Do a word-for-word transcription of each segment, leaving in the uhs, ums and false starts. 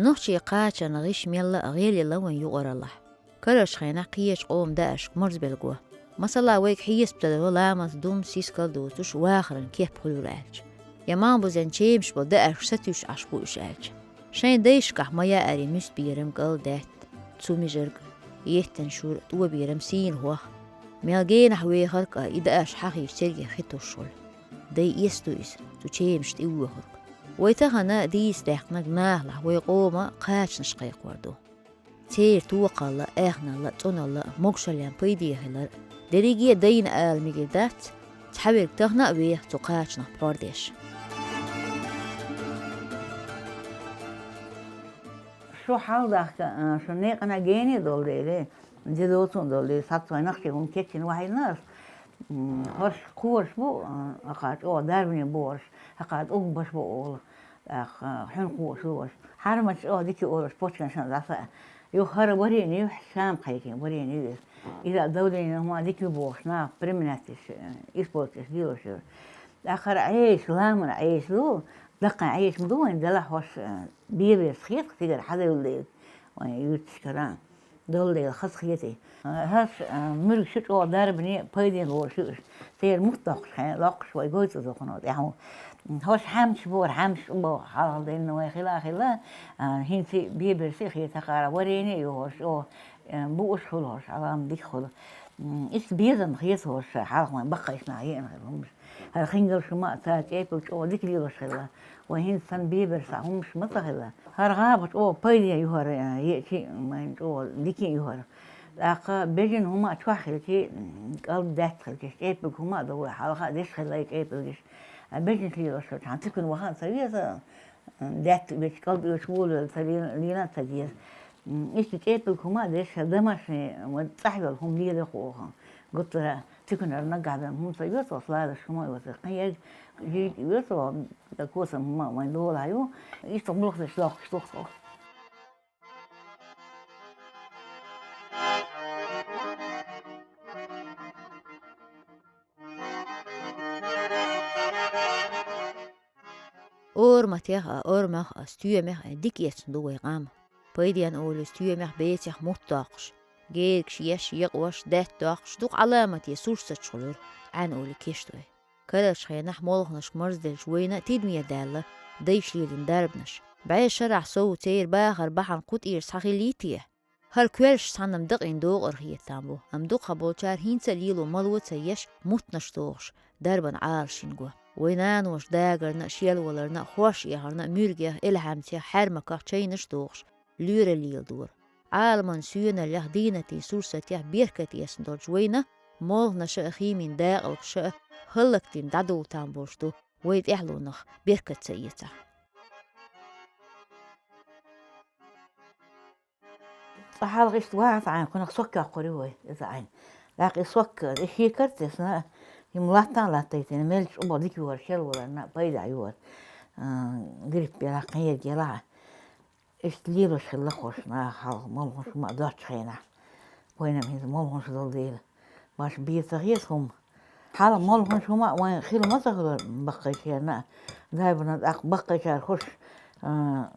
Нохчийн кхачарна гӀиш мелла а гӀелъелла вайн юкъараллахь. Карарчу хенахь кхечу къоман даьӀашка марзбелла го. Масала, вайга хьесап ца до ламаз, дум, сискал доцуш вахаран кеп хуьлура аьлча, я малхбузен чемаш болу даьӀашка сатуьйсуш Ӏаш бу уьш аьлча. Шайн дайшкахь ма яарий муьста берам, кӀал, даьтта, цу мижарг, еттан шура, тӀоберам, сийна хӀох. Мел генахь вехарг а и даьӀаш хьахийча церге хи тосуш хуьлу. Дай эцна ду иза, цу чемаш тӀевоьхург. Вай тахана дийца даьккхинарг нахалахь вай къоман кхачанаш кхайкхор ду. Церан токхалла, аьхналла, цӀуналла, могушаллин пайде хилар, дерриге а дайна ала мегар дац, цхьаверг тахана а веха цу кхачанах пхьор деш. Шу хьалдахка, а, шу некъана гене долу дела, де доцун долу дела, сац вайн нахчи хӀума кечйина вахьийна ас. М, хӀорш кхош бу, а, хӀокху чӀогӀа дарбане бохуш, хӀокху угбаш бу олу, тӀаккха, а, хьуьнхош лош. Хьарамач чӀогӀа дика олуш, почкан шан дӀаса а. Юха хӀара варени ю, Шам кхайкхина варени ю иза. Иза а давление хӀума дика ю бохуш, наха применять деш, э, использовать деш лелош ю. ТӀаккха хӀара Ӏеша, ламан Ӏеша ду, даккхайн Ӏеша ма ду вайн, делахь хӀорш, э, беберш хетахь, цигара хьадевлла дела, вайн юьрташкара. Долу дела хазахетий. ХӀорш, а, муьргаш ю чӀогӀа дарбане, пайденна лоруш ю уьш. Церан мутт доккхуш хьайн, доккхуш вай гойту дохуна тӀаьхьа. ХӀорш хьаьмчаш бора, хьаьмчаш бу боху хьалха дайна вай хила а хила, а, хӀинца беберси хета хӀокхара варени а ю хӀорш, чӀогӀа, а, бууш хуьлу хӀорш, Ӏалам дика хуьлу. М, иштта безам хета хӀорш, хьалха вайн баккхайшна еана хила хӀумаш. ХӀара хингалш хӀума а ца чӀепиг чӀогӀа дика лелош хилла. Вайн хӀинца санна беберш а хӀумаш ма ца хилла. ХӀара гӀаба чӀогӀа пайде ю хӀара, еъчи а, вайн чӀогӀа дика а ю хӀара. ТӀаккха бежана хӀума а чохь хилчи, кӀалд даьтта хилчи, чӀепиг хӀума а ду вай, хьалха а деш хилла и чӀепигаш. А бежана лелош хилчи, хьан цуькан ваха а ца веза, даьтта оьцу, кӀалд оьцу волавелла ца лела, лела а ца деза. М, иштта чӀепиг хӀума а деш, домашний, вайн цӀахь йолу хӀума лело кху оха. Гуттара цуьканара наггахь бен хӀума ца оьцу, оцу ладаш хӀума а оьцу. Кхин ерг жийга оьцу, дан косам хӀума а вайн долахь ю. Иштта гӀуллакх деш доккхуш ду тхо. Ораматех а, орамах а, стоьмех а дика эцна ду вай къам. Пайденна олий стоьмех, бецех мутт доккхуш, гергаш еш, екъош, даьтта доккхуш, дукха Ӏаламате сурсаташ хуьлура, Ӏаьнна олий кешт вай. Карарчу хенахь молханашка марзделлачу вайна тидаме даьлла дайша лелийна дарбанаш. БӀе шарахь сов церан бахар бахьана кху тӀера схьахиллий те? ХӀара коьллаш цхьанна-м дакъийна докъар хета там бу, амма дукхахболчара хӀинца а лело мало ца еш, муттанаш дохуш, дарбан Ӏалашйина го. Вайн наноша дагарна а, шелваларна а, хӀорш эхарна а, муьргех, элхьамцех, хьаьрмаках чайнаш а дохуш, лоьралла леладора. Ӏаламан соьналлех, дийнатийн сурсатех беркат эцна долчу вайна молханаша а, хиймийн дакъалкхаша а хӀаллакдина дӀадовла там болуш ду, вай тӀаьхьалонах беркат ца эцахь. Цкъа хьалха иштта ваха ца Ӏайн, кхунах сок йоккхур ю вай, иза Ӏайн. ТӀаккха и сок, и шекар а тесна, хӀима латта а латтийтина, мелча чӀогӀа дика юхара, шелваларна а пайда юхара, а, грипп елахь, кхин ерг елахь. Иштта лелош хилла хӀорш наха хьалха, молханаш хӀума а доцчу хенахь. Вайна-м хӀинца молханаш долу дела, баш бен ца хета хӀума. Хьалха молханаш хӀума а вайн хила ма ца хуьлура баккхийчарна а. Дарбанан тӀаккха баккхийчара хӀорш, а,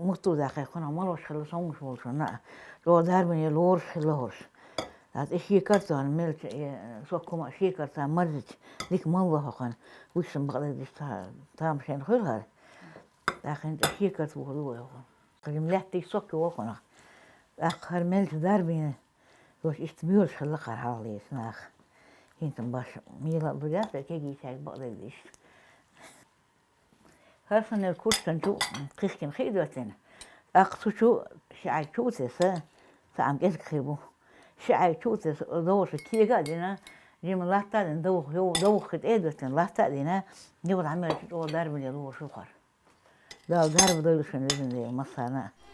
мутто даккхий кхунах молуш хилла, сонгуш волчунна а. ЧӀогӀа дарбане лоруш хилла хӀорш. ТӀаккха и шекар а тохна мелча, э, сок хӀума а шекар а ца марзича, дика мало хӀокхуьнан. Вуьшта-м бакъдерг диш та-, тамашийна хуьлу хӀара. ТӀаккха хӀинца шекар а тухур ду вай хӀокхуьнан. Кхин лаьтташ сок ю хӀокхунах. ТӀаккха хӀара мелча дарбане, йош иштта боьлуш хилла хӀара хьалхалерчу наха. ХӀинца-м баш мела а ду лаьтта, кегийчаьрга бакъдерг диш. ХӀара санна курчан чу кхихкина хи а доьттина. ТӀаккха цу чу ши Ӏайг чу а тесса, цхьаъ-м кӀезиг хир бу. Ши Ӏайг чу а тесса, довха кега а дина, жима латта а дина, довха, йо-, довха хи тӀе а доьттина, латта а дина, юха дӀа мелча чӀогӀа дарбане лоруш ву хӀара. Дала дарба дойла шуна везан Дела массарна а.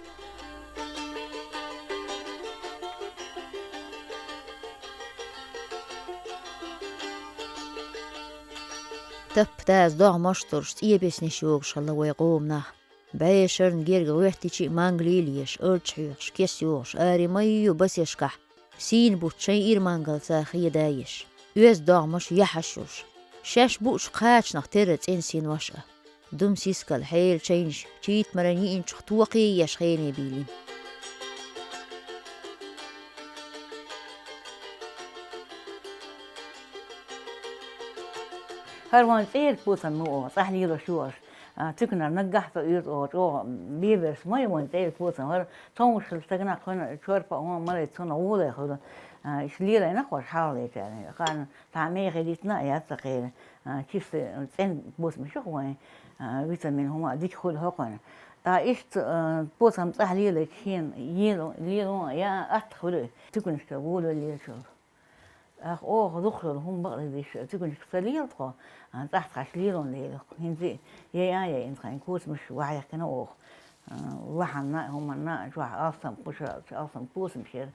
Таппа-таза догӀмаш а турш, цӀен беснеш йогуш хилла вай къоман нах. БӀе шарна герга гӀоьттича а, мангалий а леш, арча хьоькхуш, кес йохуш, аре ма ю басешкахь, сийна бутту шайн ира мангалца хеда еш, оьзда догӀмаш яхьаш йолуш, шаьш буучу кхачанах терра цӀена синош а. Дум сискал, хьел, чайнаш, чийтта маран йиъначух тохий еш хене бийлина. ХӀара вайн цӀера куцам ма оха, цӀахь лелаш ю аша. А, цуьнан наггахь цо оьцу оха, чӀогӀа беберш ма ю вайн цӀера куцам. ХӀара цомгуш хилла стагана кхуьнан чорпа а хӀума малийта цунах гӀоле хуьлу. А, иштта лелайна кхош хьалха лечарна. Хаана, цхьа мехе дитина а яц ца кхера. А, чисто цӀена куцамаш ю вайн, а, витамин хӀума а дика хуьлу хӀокхуьнан. Ткъа иштта, а, куцам цӀахь лелайча шена, лело, лело а я атта хуьлу. Цуьнашка гӀоле лелаш йолу. Ах, оха дукхалла хӀума бакъдерг деш, цуьнашка ца лела тхо, а, цӀахь тхаьш лело лело. ХӀинца яй а яйна тхайн куцамаш вахьехкина оха. А, лахьанна а, хӀуманна а, чохь алсам кхуша, алсам куцамаш яра.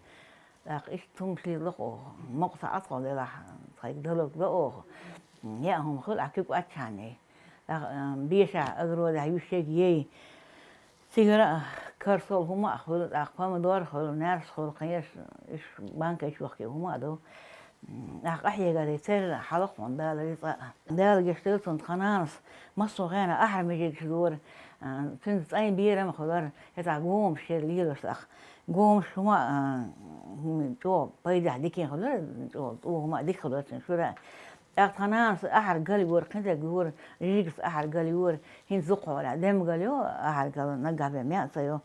ТӀаккха иштта хӀумаш лело оха. Мокъа схьа а тхо делахь, тхайга далург дан оха. Яа хӀума хуьлу, ахь куьг аччахьана. ТӀаккха, а, бешахь, огородехь юьсшег яй. Цигара а, карсол хӀума а хуьлу, тӀаккха помидор хуьлу, наьрс хуьлу, кхин, иш банкаш йохкий хӀума а ду. М, ахь къахьега де церра хьалха хьуна Дала рицкъа. Дала гечдойла цунна, тхан нанас массо а хенахь ахьар межигаш дора, а, цуьнца цӀайн берам а хуьлура, хӀетахь гомаш яра лелаш, тӀаккха гомаш хӀума а, хӀума чӀогӀа пайдехь дикина хуьлура, чӀогӀа цӀу хӀума а дика хуьлура цуьнан шуьра. ТӀаккха тхан нанас ахьар галйора, кхин дерг йора, жижигас ахьар галйора, хӀинца зукхьолехь дем галйо, ахьар гала наггахь бен меа ца йо.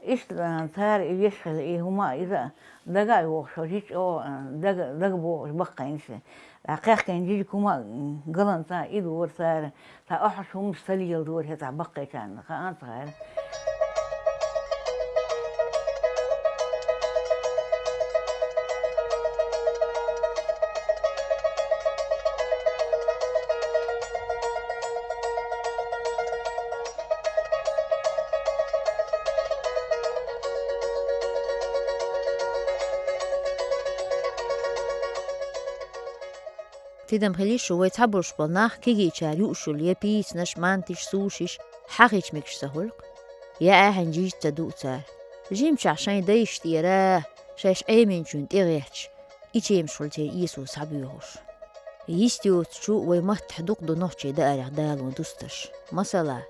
Иштта, а, цара и веш хилла, и хӀума а, иза а дага а йохуш, хӀо жича, о, а, дага, дага бохуш баккхийна ши. Ткъа кхехкийна жижиг хӀума а, м, галанца и дора цара. Цхьа охьуш хӀуманаш ца леладора, хӀетахь баккхийчарна хаан ца хаьара. Тидам хилийша шу, вай цхьаболуш болу нах кегийчара юуш йолу я пицанаш, мантиш, сушиш, хьахийча мегаш ца хуьлу-кх, я аьхьан жижиг ца дуу цара. Жимчохь шайн дайшна тӀера, шаьш Ӏеминчунна тӀегӀерташ, и чемаш хуьлу церан эсо схьабоьхуш. Йист йоцучу вай маттахь дукха ду нохчийн даарех далон дустарш. Масала,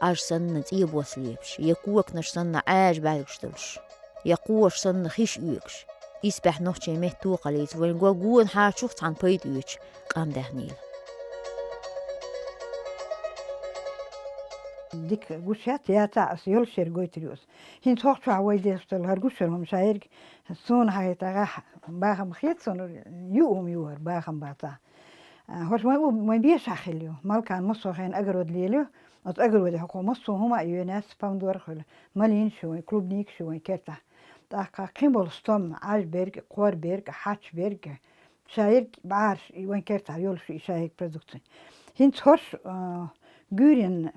Ӏаж санна цӀен бос лепаш, я коканаш санна Ӏаьржа бӀаьргаш долуш, я кхоша санна хиш оьгуш. Исбаьхьа нохчийн меттан тохаллица вайн го гонахьара чух цхьаьна пайда оьцуш къам даьхнийла. Дика гуш яц, яцахь ас йолуш ерг гойтур ю ас. ХӀинца хӀокху чохь вай дешнаш долу хӀара гуш йолу хӀума ша ерг суна хьахийтагӀахь бахам хета суна, юу хӀума ю хӀара бахам бацахь. А, хӀорш вайн у-, вайн бешахь хилла ю. Малкана массо а хенахь огород лелайо, оцу огородехь хӀокхо массо а хӀума а йоьнес, помидор хуьлу, малинаш ю вайн, клубникаш ю вайн кертахь. ТӀаккха кхин болу стом, Ӏаж берг, кхор берг, хьач берг, ша ерг бӀараш, и вайн кертахь йолуш ю и ша ерг продукция. ХӀинца хӀорш, а, гуьйренна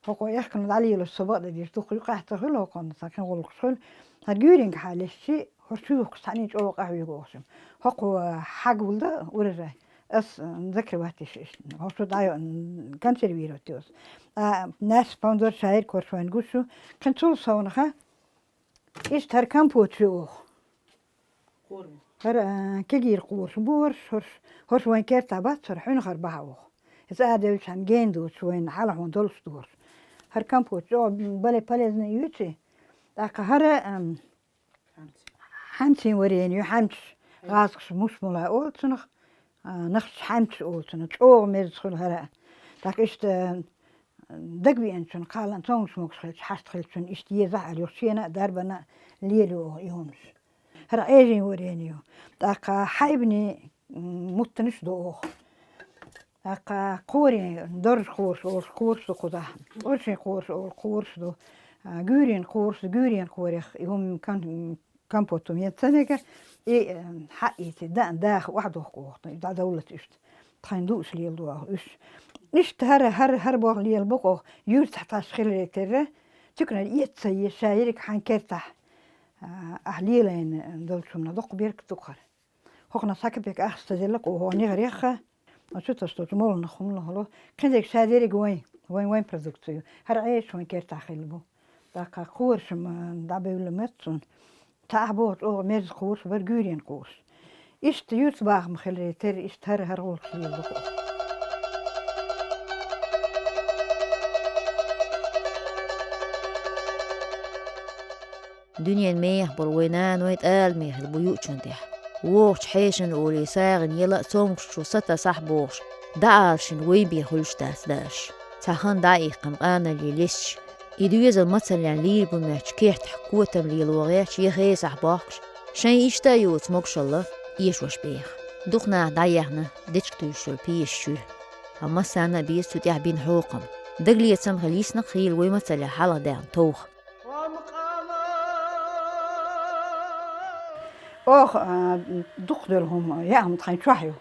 хӀокхо эхкана дӀалелаш со бакъдерг дийца, дукха юкъахь ца хуьлу хӀокхунна, сан кхин гӀуллакхаш хуьлу. ХӀара гуьйренга хьалаьшчи, хӀорш чу юхкуш цхьаьний чӀогӀа къахьоьгу охшим. ХӀокхо хьагулда урожай. Ас, м, закрывать йиш иштта. ХӀорш чу дӀайо-, м, консервировать йо ас. А, наьрс, помидор, ша ерг хӀорш вайн гуш ю. Кхин цул совнаха, иштта хӀара компот ю оха. ХӀара, а, кегийра кхораш бу хӀорш, хӀорш, хӀорш вайн кертахь бац, хӀара хьуьнхара бахьа оха. Иза а девлчхьана гена доцуш вайна хьалха хьуна долуш ду хӀорш. ХӀара компот чӀогӀа бале полезный юьйций. ТӀаккха хӀара, ам, хьанцийн варени ю, хьанцаш, гӀазкхаша мушмула олу цунах, а, нахчаша хьанцаш олу цунах. ЧӀогӀа мерза хуьлу хӀара. ТӀаккха иштта, а, дагавеанчун кхалан цомгуш могуш хилча, хьашт хилчун иштта езахь аьлла, юха шена а дарбана а лелайо оха и хӀуманаш. ХӀара Ӏежин варени ю. ТӀаккха хьайбани, м, муттанаш ду оха. ТӀаккха кхорийн доржа кхораш олуш кхораш ду кхузахь. ТӀоршийн кхораш олу кхораш ду. А, гуьйрийн кхораш ду, гуьйрийн кхорех и хӀума кон-, компот хӀума ян ца мега, и, э, хьаийти, да-, даха охьадохку оха, и дӀадовллалц иштта. Тхайн лууш леладо оха уьш. Иштта хӀара, хӀара, хӀара боху лелабо-кх оха, юьртахь тхаьш хиларе терра, цуьнан эцца ца еза, ша ерриг хьайн кертахь, а, ахь лелайна долчунна доккха беркат ду-кх хӀара. ХӀокхунах схьа капек ахча ца делла-кх оха, хӀокху негӀарех а, оцу тасто цу молланах хӀума лохало. Кхин дерг ша дерриг вайн, вайн, вайн продукция ю. ХӀара Ӏежаш вайн кертахь хилла бу. ТӀаккха кхораш-м дӀабевлла моьтту суна. Цхьа ахь боху чӀогӀа мерза кхораш бара, гуьйренан кхораш. Иштта юьртабахам хиларе терра, иштта хӀара, хӀара гӀуллакх леладо-кх оха. Дуьненан мехах болу вайн наной тӀала мехар бу юучунна тӀехь. ВогӀучу хьешана олий сагӀина яла а цомгушчо сатасахь бохуш, дӀаала шина вай бен хуьлуш дац даш. Цхьа хан дӀа а иккхина къаналле лесча, и доьзал мацаллин лийр бу моьттуш кехтахь котам лело гӀерташ я хесахь бохкуш, шайн иштта а йоцу могушалла эшош беха. Дукха наха дӀаяьхна дечиг туьйсуш йолу пешаш чуьра. Амма массарна а беза цу тӀехь бина хьокхам. Дагалецам хила йисна хийла вай мацалле хьалха даьхна товха. Оха, а, дукха долу хӀума, яа хӀума тхайн чохь ю.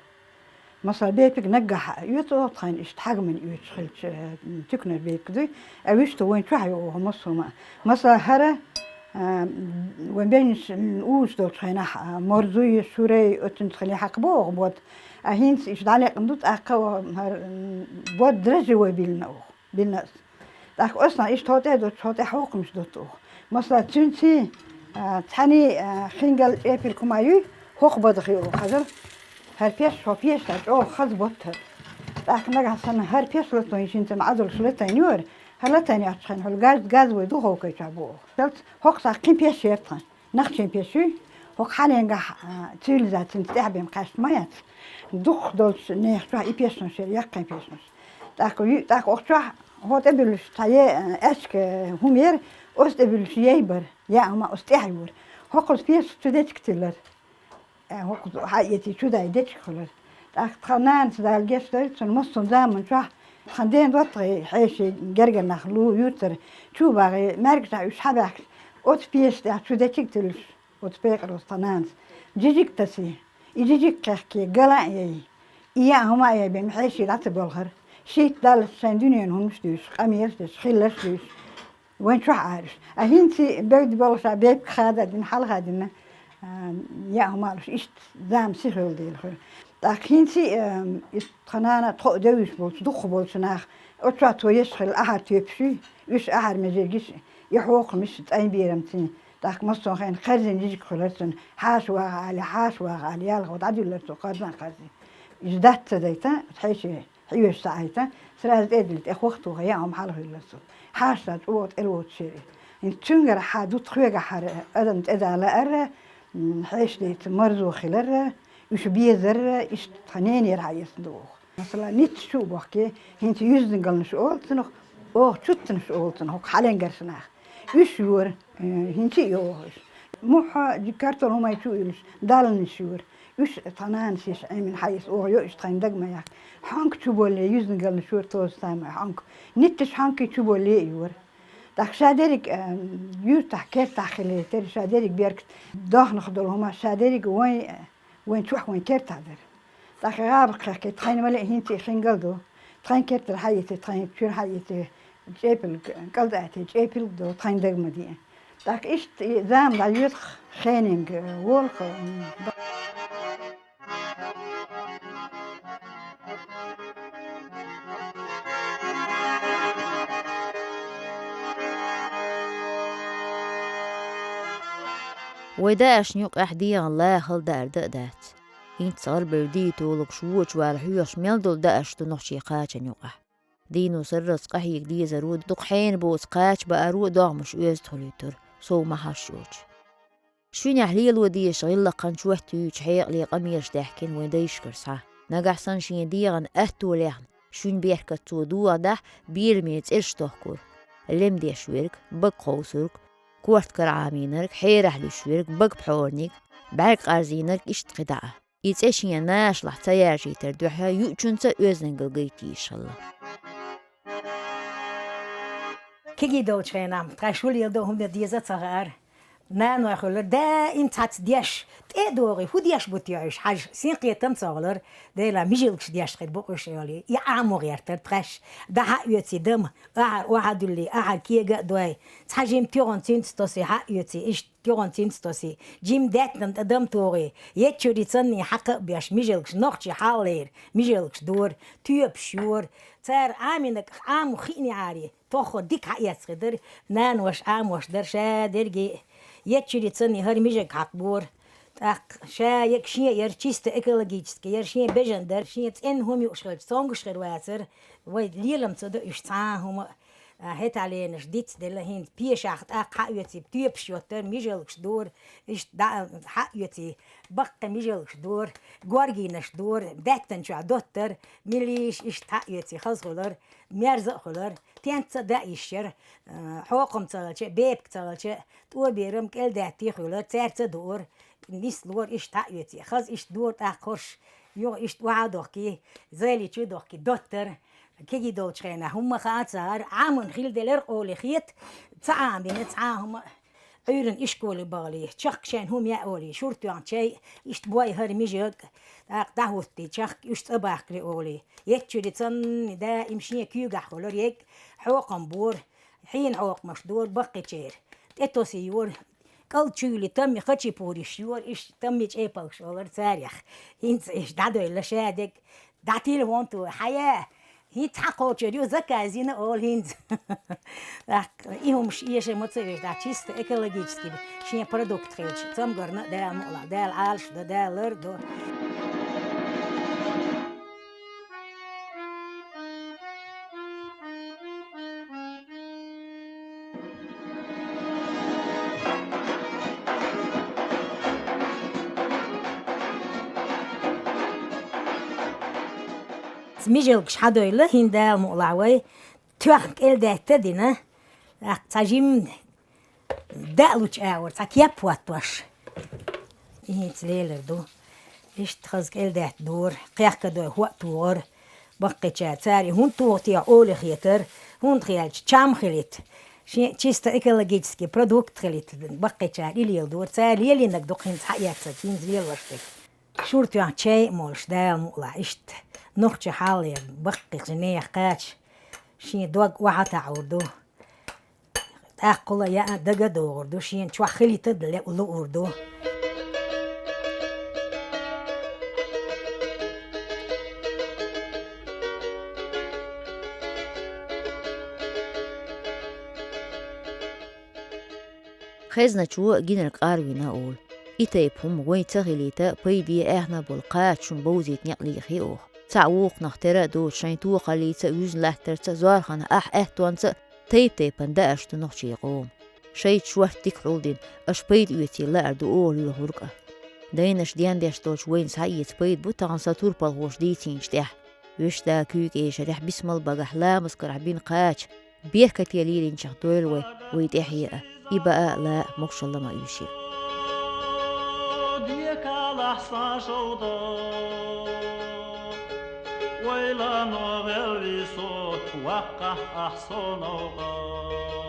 Масала, бепиг наггахь оьцу оха тхайна иштта хьагман оьцуш хилча, а, туьканара бепиг дуй, а вуьшта вайн чохь ю оха массо а хӀума. Масала, хӀара, а, вайн беннаш, м, уьш долчу хенахь, а, морзуй, шурай, оццунца хилий хьакхабо оха бод. А хӀинца иштта дӀалекъна ду, тӀаккха оха хӀара, м, бод дрожжевой биллина оха. Биллина ас. ТӀаккха оцунах иштта хьо тӀе а доцуш, хьо тӀе хьокхамаш доцу оха. Масала, цуьнций, а, цхьаьний, а, хингал чӀепилг хӀума юй, хӀокху бадахь ю оха хазар. ХӀара пеш, хӀо пеш тӀе чӀогӀа хаза боттар. ТӀаккха нагахь санна хӀара пеш латойн шинца Ӏадалш латайна юара, хӀара латайна йоцчу хенахь хьуьлла газ, газовой духовкой чохь бу оха. Шалц хӀокху сахь кхин пеш яра тхан. Нах чен пеш юй, хӀокху хьаленгахь, а, цивилизацинца тӀаьхьа бен кхаьчна ма яц. Дукхах долчу нехан чохь и пешнаш яра, яккхий пешнаш. ТӀаккха ю-, тӀаккха оха чохь хӀо тӀебуьллуш цхьа е, а, аьшка хӀума яра, оцу тӀебуьллуш ей бара, яа хӀума оцу тӀехь юра. ХӀокхуза пеш чу дечиг тиллара. Э, хӀокхуза хьаэций чу дай дечиг хуьлура. ТӀаккха тхан нанас Дала гечдойла цунна массо а заман чохь, тхан ден доттагӀий хьеший гергара нах лу юьртара чу а бахий, маьркӀажахь уьш хьабаьхкича, оцу пешаш тӀехь чу дечиг тиллуш, оцу пекъароза тхан нанас жижиг тасий, и жижиг кхехкий, гала а яй, и яа хӀума а яй бен хьеший дӀа ца болхара. Шийтта Далла шайн дуьненан хӀуманаш а дуьйцуш, къамелаш а деш, хилларш а дуьйцуш, вайн чохь Ӏара уьш. А хӀинций бевдда болуш а бепиг хада а дина, хьалха а дина, а, яа хӀума а луш, иштта зама сихуьлла дела хуьлу. ТӀаккха хӀинций, а, и тхан нана тхо а девзаш болчу, дукхах болчу наха, оцу чохь цо еш хилла ахьар тоьпаш юй, уьш ахьар межиг йиш, и хьокхамаш цӀайн берамций. ТӀаккха массо а хенахь кхерзина жижиг хуьлура цунна, хьаша ваха али, хьаша ваха али, ялхо дӀадуьллура цо кхарзан кхарзий. Иза дац ца дайта, хьеший хьоьжуш ца Ӏайта, сразу тӀе а дилла, тӀе хӀух а тухий, яа хӀума хьалха хилла цо. Хьаша цӀа чӀогӀа тӀелоцуш яра. ХӀинца цуьнгара хьан дутт хьоьгахьара, адам тӀе дала лаара, м, хьешан дайца марзо хилара, уьш безара, иштта тхан ненера хьаэцна ду оха. Масала, ницкъ чу а бохкий, хӀинца юьздангалнаш олу цунах, оха чуттанаш олу цунах, хӀокху хьаленгара нах. Уьш юра, э, хӀинца а йогӀу уьш. Мухь, картол хӀумай чу а уьллуш, далланаш юра. Уьш тхан нанас еш Ӏемина хьаэцна, оха йо уьш тхайна дага ма яккха. Хьонка чу болле, юьздангалнаш юра тоза тамай хьонка. Нитташ хьонкий чу болле а юра. ТӀаккха ша дерриг, э, юьртахь, кертахь хилийтира, ша дерриг беркат дохнах долу хӀума, ша дерриг вайн, э, вайн чохь вайн кертахь дара. ТӀаккха гӀаба кхехкий, тхайна ма ле а хӀинца а хингал ду. Тхайн кертара хьаэций, тхайн чуьра хьаэций, чӀепилг, кӀалдӀаьтий, чӀепилг ду, тхайн дага ма деа. ТӀаккха иштта и зама дӀайоьду-кх хенинг, э, волу-кх, м, Вай даьӀашна юкъахь дегӀан лахал даар дан а дац. ХӀинца гӀарбевлла дийтталгаш вочу вала хьоьхуш мел долу даӀарш ду нохчийн кхачан юкъахь. Дийно сарралц къахьега дезаро, дукха хьенан боцу кхача бааро а догӀмаш оьзда хуьлуьйтура, сов ма хьожуш йоцуш. Шуьнехь лело дезачу гӀиллакхан чот юьйцу хьекъале къамелаш даьхкина вайн дайшкара схьа. Нагахь санна шен дегӀан атто лехна, шуьнан беркат цо дохадахь, беламе цӀераш тохкура. Лем деш верг, бага кховсург, корта кара Ӏамийнарг, хьерахь луьйш верг, бага пхьорниг, бӀаьрг къарзийнарг, иштта кхидӀа а. И цӀе шен нашалахь ца яржийтар дуьхьа юучунца а оьздангалла гайта йиш хилла. Кегий долчу хенахь, тхаьш хӀун леладо хӀума деза а ца хаьара. Наной хуьлура даим цхьацца деш, тӀе а догӀий, хӀун деш бу те уьш, хьажа, синкхетам ца хуьлура, Дела, мижилгаш деш хир бу-кх уьш, олий. И Ӏамо гӀертара тхаьш, дӀа хьаоьций дама, ахьар охьадуьллий, ахьар кега а дой, цхьа жима тоьгӀан цуьнца тосий, хьаоьций, иштта тоьгӀан цуьнца тосий, жима даьттан тӀе дам тогӀий, еччурий цанний хьакха а беш, мижилгаш нохчий хьаллера, мижилгаш дора, тоьпаш йора. Цара Ӏамийнарг Ӏамо хиънехьарий, тоххара дика хьаэцхи дара, нанош Ӏамош дара, ша дерриге а еччурий цанний хӀара мижиг хьакхабора. ТӀаккха ша ерг шен а яра, чисто экологически яра, шен бежан дара, шен цӀенна хӀума юуш хилча, цомгуш хир вацара, вай лелам ца до уьш цхьа а хӀума а. А, хӀеталенаш дицделла хӀинца пешах тӀаккха хьаоьций, тоьпаш йоттар, мижалгаш дора, иштта дӀа-, хьаоьций, баккхий мижалгаш дора, горгийнаш дора, даьттан чохь доттар, милийш иштта хьаоьций, хаза хилар, мерза а хилар, тенца а даийш яра, а, хьокхам ца хилча, бепиг ца хилча, тӀоберам кӀелдаьттий хилар, цаьрца а дуара, нислора иштта хьаоьций, хаза иштта дора тӀаккха хӀорш, юха иштта охьа а дохкий, зайли чу а дохкий, доттар, Кегий долчу хенахь хӀумма хаа ца хӀара, Ӏаман хила делар олий хета, ца Ӏамбина, цхьа а хӀума Ӏуьйранна ишколе бахале, чехка шайна хӀума яа олий, шура тоьхна чай, иштта бой хӀара мижаг, тӀаккха дӀахӀуттий, чехка уьш цӀа бахкале олий. Еччуьра цанна даим шен куьйгахь хуьлура, ерг хьокхам бора, хьийна хьокхамаш дора баккхийчеран. ТӀетосий йора, кӀал чуьйли тамми хачи пуриш йора, иш тамми чӀепалгаш олар царех. ХӀинца иш дӀадойла шадерг, дӀа телефон ту, хьая, хӀинца хьан кхочур ю, заказ йина олу хӀинца. ТӀаккха и хӀумаш эша ма ца веш, дӀа чисто экологический шен продукт хилча, цамгарна а Дала мукъалахь, Дала Ӏалаш до, Дала лар до. Мижалгаш хьадойла, хӀинца Дала мукъалахь вай, тоьхна кӀелдаьтта а дина, тӀаккха цхьа жимма даалучу агӀор цхьа кеп хӀоттош, и хӀинца лелар ду. Иштта хаза кӀелдаьтта дора, кхехкадой хӀоа а тухура баккхийчара. Цара и хӀунда туху техьа олий хетара, хӀунда хилча чам хилийта, шен чисто экологический продукт хилийта баккхийчара и леладора. Цара лелийнарг дукха хӀинца хьаэцнарг, хӀинца лелош дерг. Шура тоьхна чай а молуш, Дала мукъалахь, иштта нохчийн хьал яр, баккхийчу нехан кхача, шен дог охьа таӀур ду. ТӀаккха хӀула яа дага а догӀур ду, шена чохь хилийта а ле-, луур ду. Хезначо гинарг къарвина олу. И тайпа хӀума вайн ца хилийта, пайде аьхна болу кхача шуна бовзийта некъ лийхи оха. Цхьаъ вукхунах тера а доцу шайн тохаллица а, вуьзна латтарца а, зорханах ахь аьттонца а тайп-тайпана даарш ду нохчийн къоман. Шайца шорта дика хьулдина, аша пайда оьций лаар ду оха лоьхург а. Дайнаш дендеш долчу вайна схьаэца пайда бу тахана сан турпалхоша дийцинчу тӀехь. Вуьшта куьйга эшарехь бисмал багахь ламаз карахь бина кхача, беркате лелийначех дойла вай, вай тӀаьхье а, и баа а, лаа а, могушалла ма уьйшийла. Декалахь сан шовда, ойла ногӀел висо, ваккхахь ахь со новкъа.